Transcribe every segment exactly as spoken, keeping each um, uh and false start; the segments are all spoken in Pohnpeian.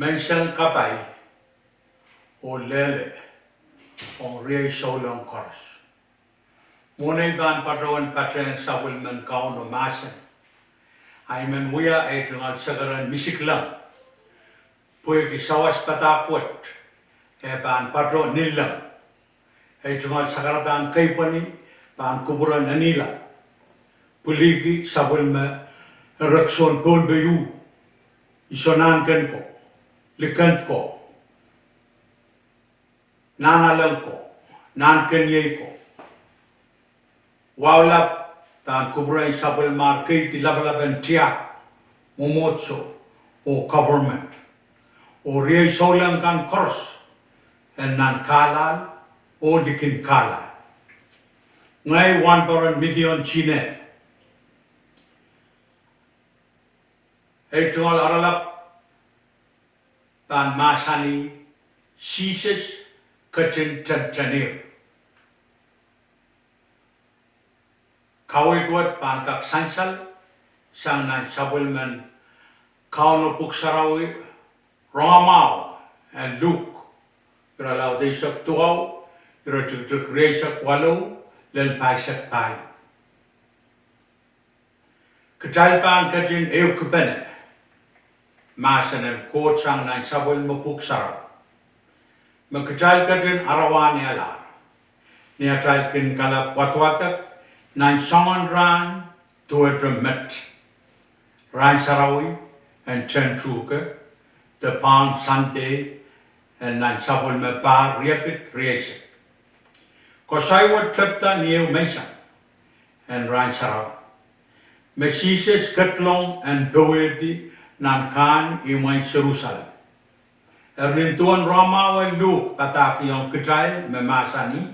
Menseng kapai oh lele ong riei souleng koaros. Mwohn ei pahn patohwan patehng sapwellimen Kauno mahsen, I men wia ei tungoal sakaradahn misikleng, pwehki sawas padahk wet e pahn patoh nilleng. Ei tungoal sakaradahn keipweni pahn kupwuren Anila, pwilikihdi sapwellime erekiso en Pohnpei, Iso Nahnken ko, Likend ko, Nahnalek ko, Nahnkeniei ko. Wahu lap pahn kupwuren sapwellimar keidi lapalap en tiahk, mwomwohdiso, oh government, oh riei souleng kan koaros en nan kahlahl oh likin kahlahl. Ngehi wahnpoaron Midion Tinet. Ei tungoal oaralap pahn mahsanih, Sises ketin tentenir. Kaweid wet pahn kak sansal sang nan sapwellimen Kauno Pwuhk Sarawi, rongamwahu en Luk, irelaud eisek duwau, iretikitik rieisek waluh lel pahisek pahieu. Kitail pahn ketin ehukipene mahsen en Koht sang nan sapwellime Pwuhk Sarawi, me kitail ketin arawahnehlahr ni atail kin kalap wadwadek nan soangen rahn duwehte met, Rahn Sarawi en Tehntuhke, de Palm Sunday en nan sapwellime pahr riekid rieisek. Koasoi wet tepda ni ehu menseng en Rahn Sarawi, me Sises kedlong en powehdi nan kahn imwen Serusalem. Eri nin duwen rongamwahu en Luk padahkihong kitail me mahsanih,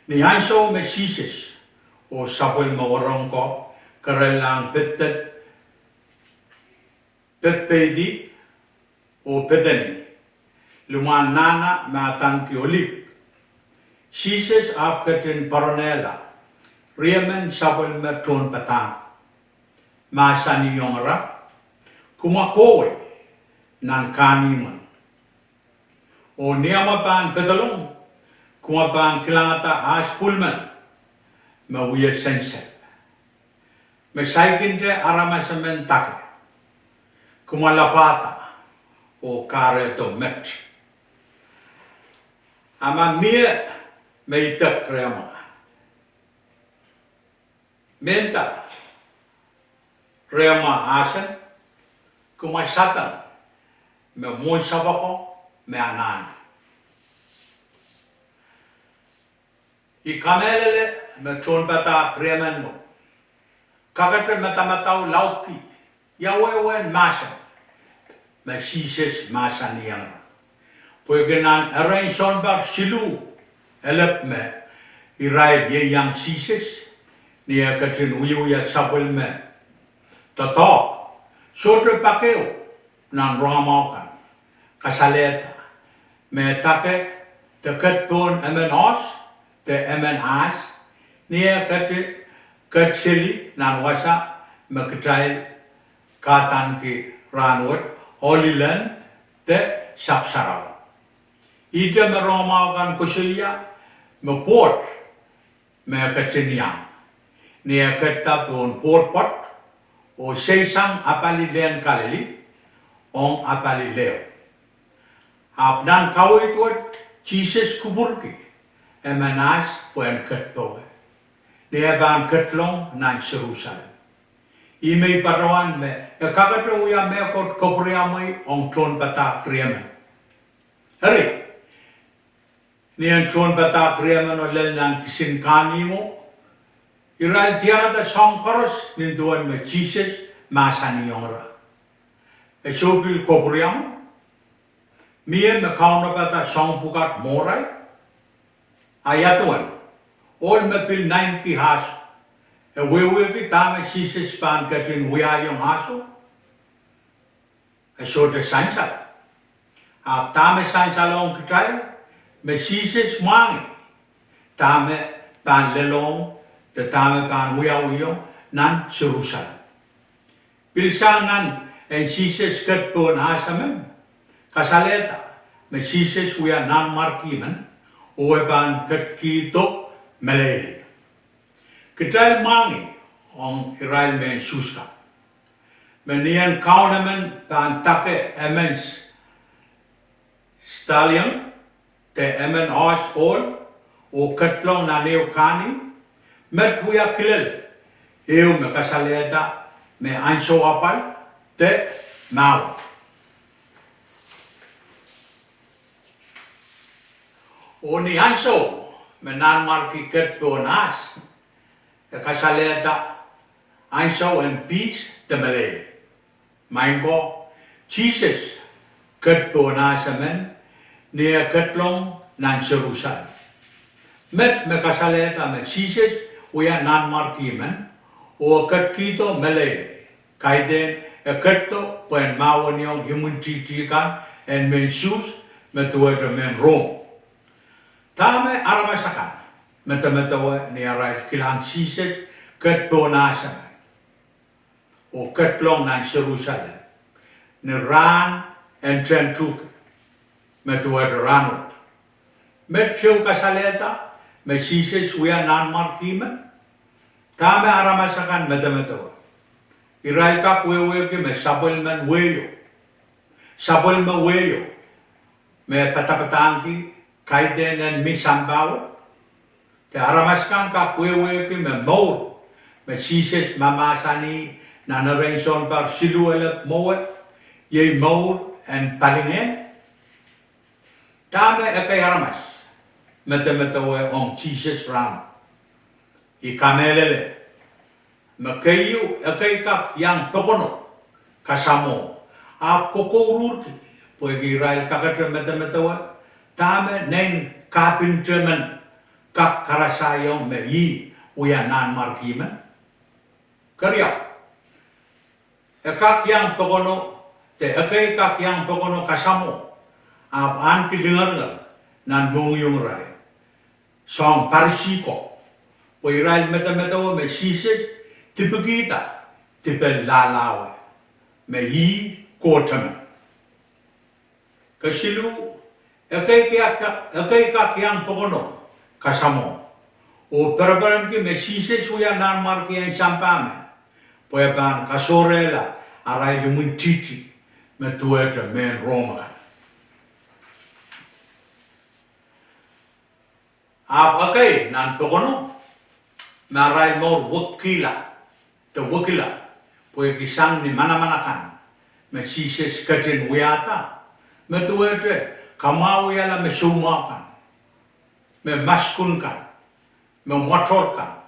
ni ansou me Sises oh sapwellime wahnpoaron ko kerellahng Pethpeth, Pethpedi oh Pethani, limwahn nahna me adaneki Olip, Sises ahpw ketin poaronehla riemen sapwellime tohnpadahk, mahsanihong ira, Kumwa kohwei nan kahnimwen, oh ni amwa pahn pedolong, kumwa pahn kilangada ahs pwul men me wie sensel, me saikinte aramas emen dake. Kumwa lapwada oh kahrehdo met. A ma mie me idek rehmwa, mehnda rehmwa ahsen, kumwa sapeng me mwohn sapwoko me anahne. I kamehlele me tohnpadahk riemen mwo kakete madamadau laudki ia wehwehn mahsen me Sises mahsanihong ira. Pwehki nan erein sounpar siluh elep me irail ieiang Sises ni eh ketin wiewia sapwellime doadoahk, sohte pak ehu nan rongamwahu kan kasalehda me dake de ket pohn emen oahs de emen ahs, ni eh keti, ket seli nan wasa me kitail kahdaneki rahnwet Holy Land de Sahpw Sarawi. Ihte me rongamwahu kan koasoia, me pwoht me e ketin iang ni eh ketda pohn pwohd pwoat oh seisang apali lehn Kalili ong apali leho. Ahpw nan kaweid wet Sises kupwurki emen ahs pwehn ket powe ni eh pahn kedlong nan Serusalem. Ih me I patohwan me e kakete wia mehkot kapwuriamwei ong tohnpadahk riemen. Eri, ni en tohnpadahk riemen o lel nan kisin kahnimwo, irail diarada soahng koaros nin duwen me Sises mahsanihong ira. E soh pil kapwuriamwei, mie me kaunopada soahng pwukat mwohrail, a ia duwen ohl me pil naineki ahso, e wehwehki dahme Sises pahn ketin wiahiong ahso? E sohte sansal. Ahpw dahme sansalohng kitail, me Sises mwahngih dahme pahn lelohng de dahme pahn wiawihong nan Serusalem. Pil sang nan en Sises ket pohn ahs emen, kasalehda me Sises wia Nanmwarki men oh e pahn ketkihdo meleilei. Kitail mwahngih ong irail mehn Suhs kan me ni en kaun emen pahn dake emen stallion de emen oahs ohl oh kedlong nan ehu kahnimw, met wia kilel ehu me kasalehda me ansou apwal de mahwin. Oh ni ansou me Nanmwarki ket pohn ahs, e kasalehda ansou en pihs de meleilei. Maing ko, Sises ket pohn ahs emen ni e kedlong nan Serusalem. Met me kasalehda me Sises wia Nanmwarki men oh e ketkihdo meleilei, kaidehn e ketdo pwehn mahweniong imwintihti kan en mehn Suhs me duwehte mehn Rom. Dahme aramas akan medemedewe ni arail kilang Sises ket pohn ahs emen oh kedlong nan Serusalem ni rahn en tehn tuhke me duwehte rahnwet? Met ehu kasalehda me Sises wia Nanmwarki men? Dahme aramas akan medemedewe? Irail kak wehwehki me sapwellimen wehio, sapwellime wehio me padapadahngki kaidehn en mi sampah wet? De aramas akan kak wehwehki me mour me Sises mamahsanih nan erein sounpar siluh elep mwowe iei mour en palingehn? Dahme ekei aramas medemedewe ong Sises rahno? I kamehlele me keieu ekei kak iang pokono kasamwo, ahpw kokouruhrki pwehki irail kakete medemedewe dahme nein kapinte men kak karasaiong me ih wia Nanmwarki men. Keriau, e kak iang pokono, de ekei kak iang pokono kasamwo, ahpw ahneki lingeringer nan mohngiongirail soahng Parisi ko, pwe irail medemedewe me Sises dipikihda dipel lahlahwe me ih Koht emen. Kesiluh, ekei kak iang pokono kasamwo oh pereperenki me Sises wia Nanmwarki en sampah men, pwe e pahn kasohrehla arail imwintihti me duwehte mehn Rom akan. Ahpw ekei nan pokono me arail mour wekila de wekila pwehki sang ni manaman akan me Sises ketin wiahda, me duwehte kamwahwihala me soumwahu kan, me maskun kan, me mwoator kan,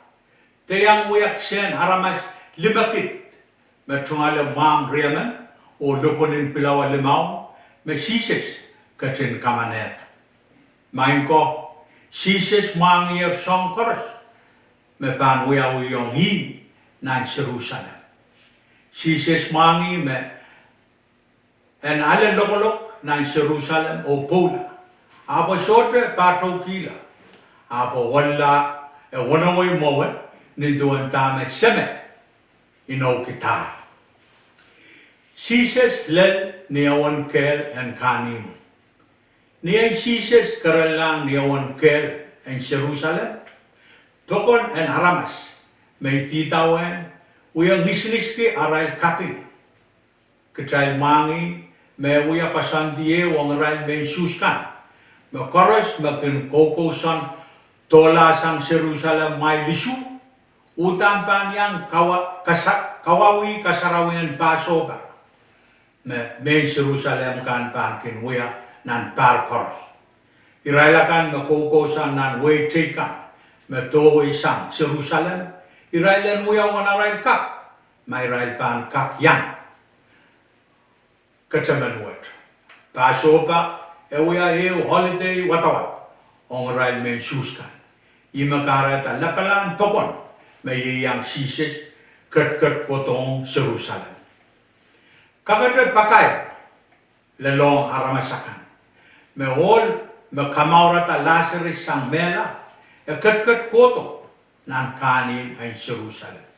de iang wia kisehn aramas limekid me tungoale mwahmw riemen oh lopwon en pilawa limau me Sises ketin kamanehda. Maing ko, Sises mwahngiher soahng koaros me pahn wiawihong ih nan Serusalem. Sises mwahngih me en ale lokolok nan Serusalem oh pwoula, ahpw e sohte pahtoukihla, ahpw e wella, e wenewei mwowe nin duwen dahme Seme inoukihdahr. Sises lel ni ewen kehl en kahnimw. Ni ei Sises kerellahng ni ewen kehl en Serusalem, pokon en aramas me idawehn wie ngisingiski arail kaping. Kitail mwahngih me e wia koasoandi ehu ong irail mehn Suhs kan, me koaros me kin koukousoan dohlahsang Serusalem mwail isuh, uhdahn pahn iang kawauwih kasarawien Pahsohpa me mehn Serusalem kan pahn kin wia nan pahr koaros. Irail akan me koukousoan nan wehi teikan me dohweisang Serusalem, irail en wia uwen arail kak ma irail pahn kak iang ketemen wet. Pahsohpa e wia ehu holiday wadawad ong irail mehn Suhs kan. Ih me kahrehda lapalahn pokon me ieiang Sises ketiket kohdohng Serusalem. Kakete pakair lelohng aramas akan me ohl me kamourada Lasarus sang mehla, e ketiket kohdo nan kahnimw en Serusalem.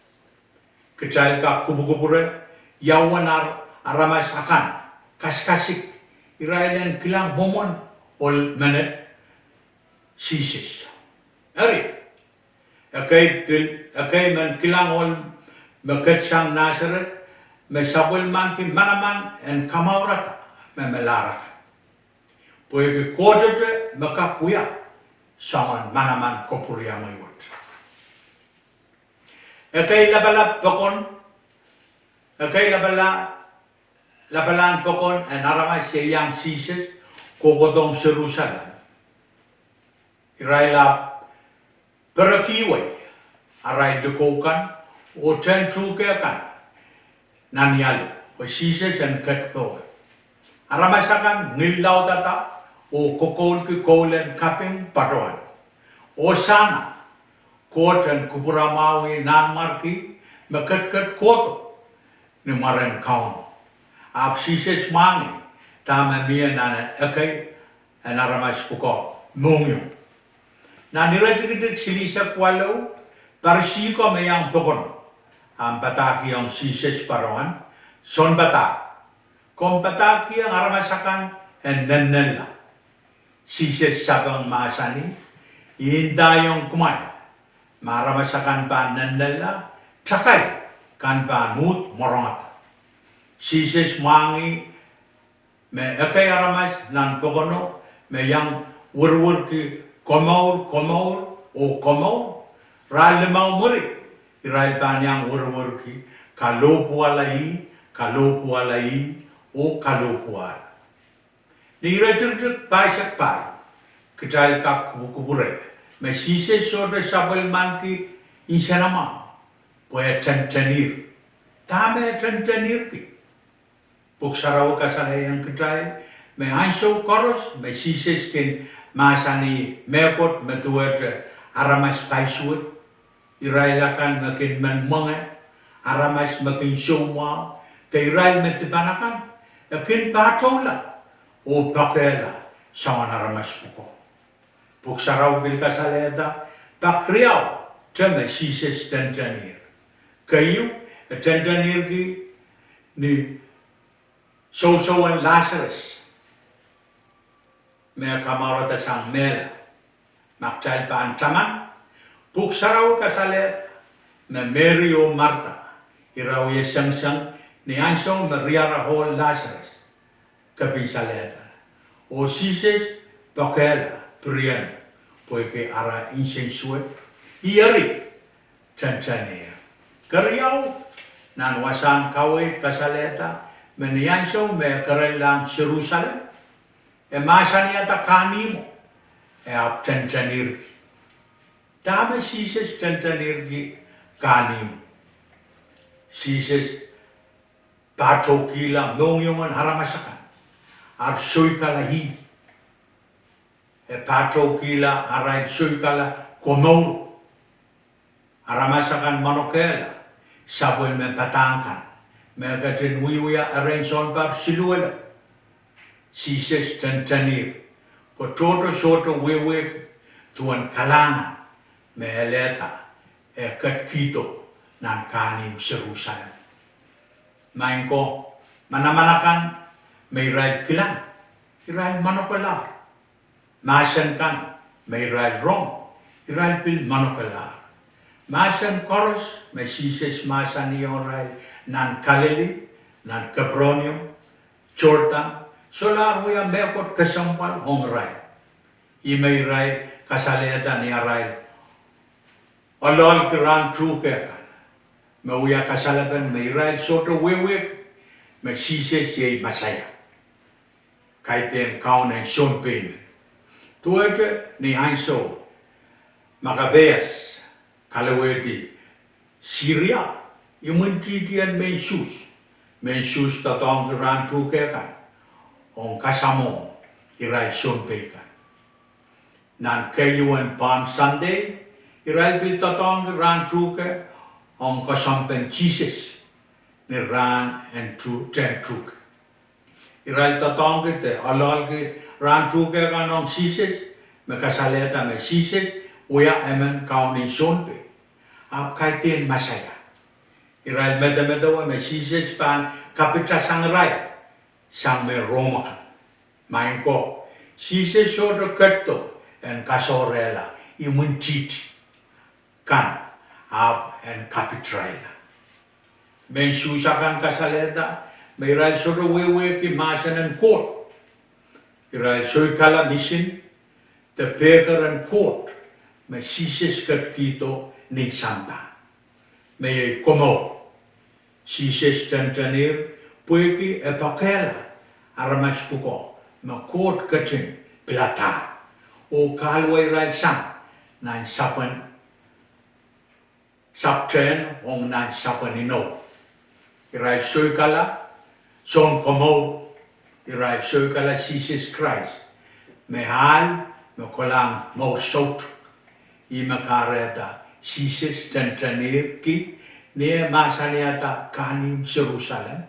Kitail kak kupwukupwure ia uwen aramas akan kasikasik irail en kilang mwomwen ohl menet Sises. Eri, ekei pil, ekei men kilang ohl me ketsang Nasaret, me sapwellimaniki manaman en kamourada me melahr akan. Pwehki Kohtete me kak wia soangen manaman kapwuriamwei wet. Ekei lapalap pokon, ekei lapala, lapalahn pokon en aramas ieiang Sises kohkohdohng Serusalem. Irail ahpw perekihwei arail likou kan oh tehntuhke kan nan ialo, pwe Sises en ket powe. Aramas akan ngil laudada oh kokoulki koul en kaping patohwan, Osana! Koht en kupwuramwahu nanmwarki me ketiket kohdo ni mwaren Kauno. Ahpw Sises mwahngih dahme mie nan ekei en aramas pwukoa mohngiong. Nan iretikitik silihsek waluh, Parisi ko me iang pokono ahpw padahkihong Sises patohwan, Sounpadahk, komw padahkihong aramas akan en nennenla. Sises sapeng, mahsanih, I ndaiong kumwail, ma aramas akan pahn nennenla, takai kan pahn uhd mworongada. Sises mwahngih me ekei aramas nan pokono me iang wiriwirki komour, komour, oh komour, rahn limau mwuri irail pahn iang wiriwirki kalohpwuwala ih, kalohpwuwala ih, oh kalohpwuwala. Ni iretikitik pahisek pahi, kitail kak kupwukupwure me Sises sohte sapwellimaniki nsenamwahu pwe e tentenir. Dahme e tentenirki? Pwuhk Sarawi kasalehiong kitail me ansou koaros me Sises kin mahsanih mehkot me duwehte aramas paisuwed, irail akan me kin men mwenge, aramas me kin soumwahu, de irail me dipan akan, e kin pahtoula oh poakehla soangen aramas pwukoa. Pwuhk Sarawi pil kasalehda pak riau te me Sises tentenir. Keieu, e tentenirki ni sousowen Lasarus me kamourada sang mehla. Ma kitail pahn taman, Pwuhk Sarawi kasalehda me Meri oh Marda ira wie sengiseng ni ansou me riara ohl Lasarus kepinsalehda, oh Sises poakehla pirien pwehki ara nsensuwed. Ih eri tentenir. Keriau, nan wasahn kaweid kasalehda me ni ansou me e kerellahng Serusalem, e mahsanihada kahnimwo, e ahpw tentenirki. Dahme Sises tentenirki kahnimwo? Sises pahtoukihla mohngiongen aramas akan, ar soikala ih. E pahtoukihla arail soikala komour. Aramas akan manokehla sapwellime padahk kan me e ketin wiewia erein sounpar siluh elep. Sises tentenir, pwe tohto sohte wehwehki duwen kalahngan me e lehda e ketikihdo nan kahnimw Serusalem. Maing ko, manaman akan me irail kilang, irail manokelahr. Mahsen kan me irail rong, irail pil manokelahr. Mahsen koaros me Sises mahsanihong irail nan Kalili, nan Kapernaum, Sordan, solahr wia mehkot kesempwal ong irail. Ih me irail kasalehda ni arail oaloalki rahn tuhke kan, me wia kasalepen me irail sohte wehwehki me Sises iei Mesaia, kaidehn Kaun en Sounpei men. Duwehte ni ansou Makapeus kalowehdi Siria, imwintihtien mehn Suhs, mehn Suhs doadoahngki rahn tuhke kan ong kasamwohng irail sounpei kan. Nan keieun Palm Sunday, irail pil doadoahngki rahn tuhke ong koasoandien Sises ni rahn en tu-, tehntuhke. Irail doadoahngki de oaloalki rahn tuhke kan ong Sises, me kasalehda me Sises wia emen Kaun en Sounpei, ahpw kaidehn Mesaia. Irail medemedewe me Sises pahn kapitasang irail sang mehn Rom akan. Maing ko, Sises sohte ketido en kasohrehla imwintihti kan, ahpw en kapitirailla. Mehn Suhs akan kasalehda me irail sohte wehwehki mahsen en Koht. Irail soikala misin de pehker en Koht me Sises ketikihdo nin sampah, me iei komour. Sises tentenir pwehki e poakehla aramas pwukoa me Koht ketin piladahr oh kahluwa irail sang nan sapwen sapwtehn ong nan sapwen inou. Irail soikala Sounkomour, irail soikala Sises Krais me ahl me kolahng mour soutuk. Ih me kahrehda Sises tentenirki ni eh mahsanihada kahnimw Serusalem,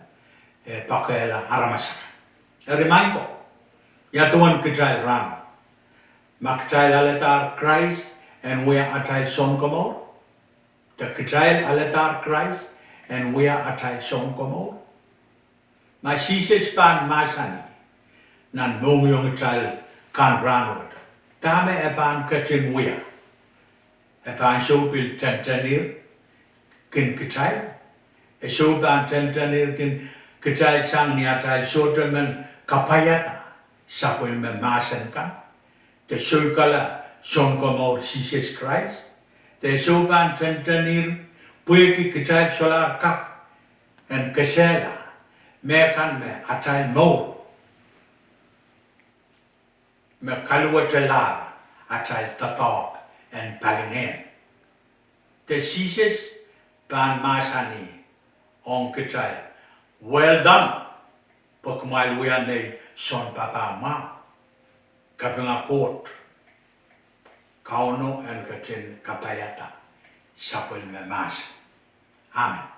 e poakehla aramas akan. Eri maing ko, ia duwen kitail rahnwet? Ma kitail alehdahr Krais en wia atail Sounkomour? De kitail alehdahr Krais en wia atail Sounkomour? Ma Sises pahn mahsanih nan mohngiong kitail kan rahnwet, dahme e pahn ketin wia? E pahn sou pil tentenir kin kitail? E sou pahn tentenir kin kitail sang ni atail sohte men kapaiada sapwellime mahsen kan de soikala Sounkomour Sises Krais? De e sou pahn tentenir pwehki kitail solahr kak en kesehla mehkan me atail mour me kaluwetelahr atail doadoahk en palingehn? De Sises pahn mahsanih ong kitail, Well done, pwe kumwail wia nei sounpapah mwahu. Kapinga Koht, Kauno en ketin kapaiada sapwellime mahsen. Amen.